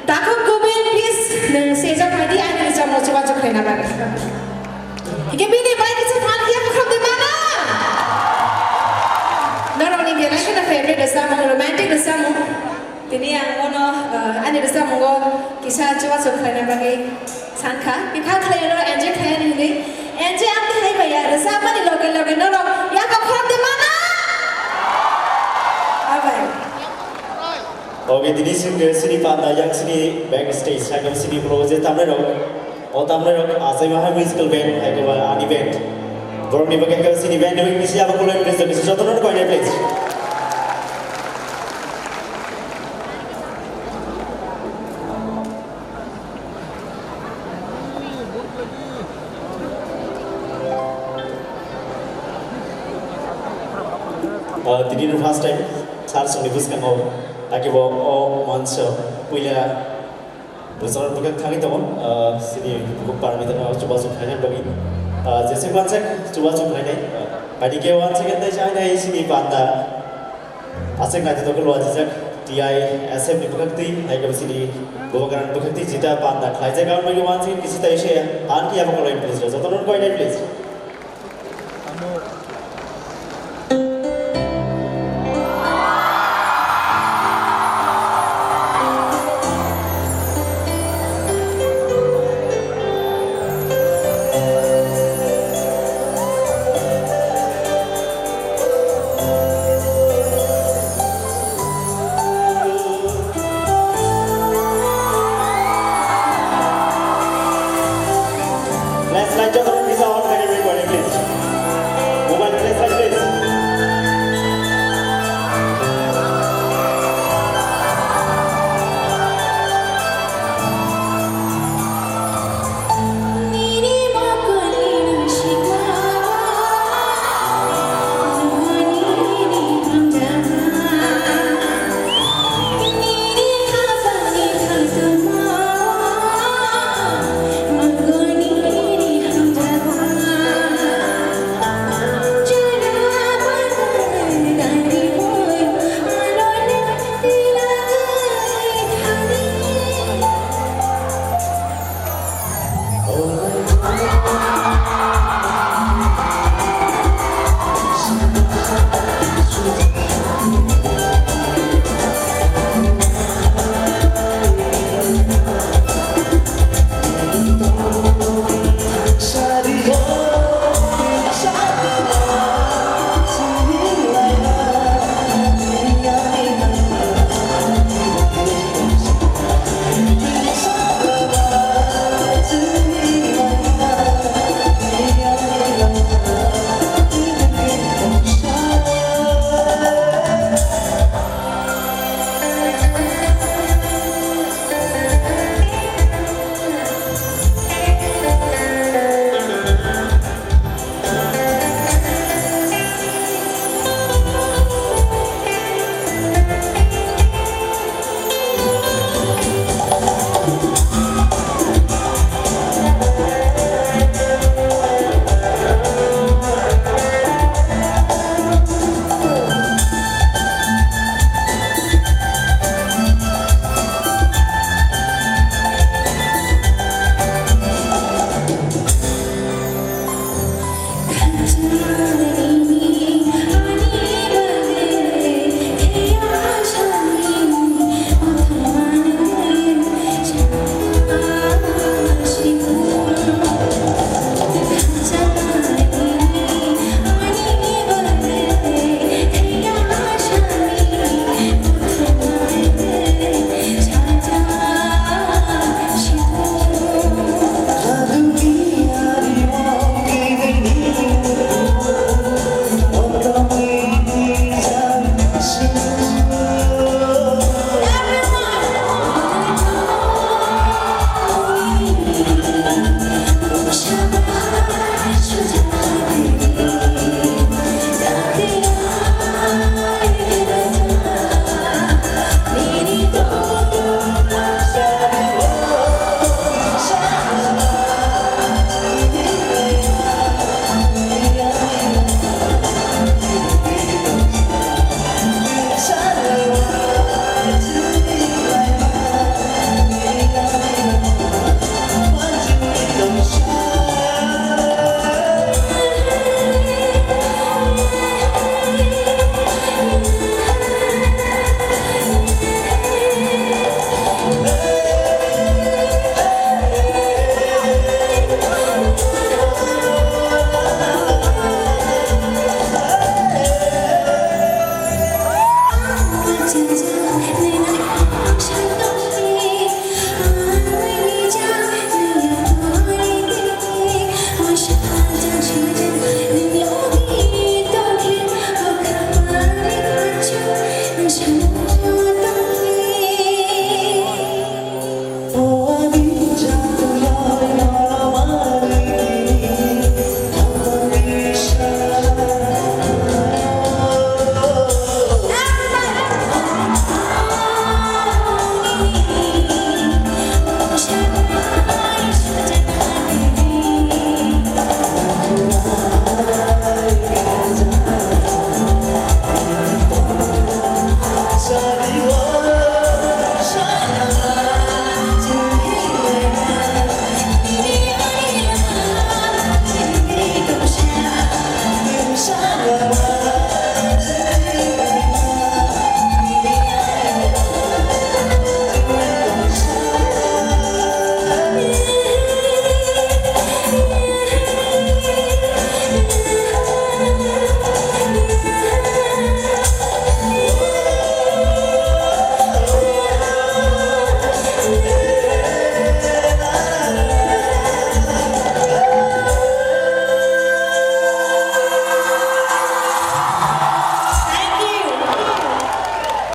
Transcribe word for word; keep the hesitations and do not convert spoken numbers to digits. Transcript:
Takhuk Gobin, please, nwng sejak phaidi, ani rwchapmung chubachu khlaina bagwi. Hingke bini bai kisa phan khe bwkhak de mana? Norokni belai kheno favorite rwchapmung, romantic rwchapmung. Tini ang bono, uh, ani rwchapmungo kisa chubachu khlaina bagwi sankha. Bikha khlaino enjoy khlai ani hwnwi. Enjoy amtwi hai baiya, rwchapmani loge loge norok yakap khorok de mana? Abai. Oke, tini sini, sini panda yang sini backstage, hai khe sini pro je tamre rok. O tamre rok, asai ma hai musical band, hai khe ba ani band. Borok ni bagwi hai khe sini band ni bagwi kisi abo kulo please, kisi joto no koi please. Ah, tini no first time sir songni bwskango, hakhe bo o manso puila bwskango bwkha thangwi tongo, ah, sini bukhuk parmita no chubachu khlaina bagwi. Ah, jese mansak chubachu khlainai, ah, bai khe one second dai chai nai sini panda. Aswk naithotok khe lua jijak T I S F ni bwkhaktwi, hai khe sini Bubagrani bwkhaktwi jita panda khlaijak, aboni bagwi one second kisi tai se, an khe abo khe line please, joto no koi nai please.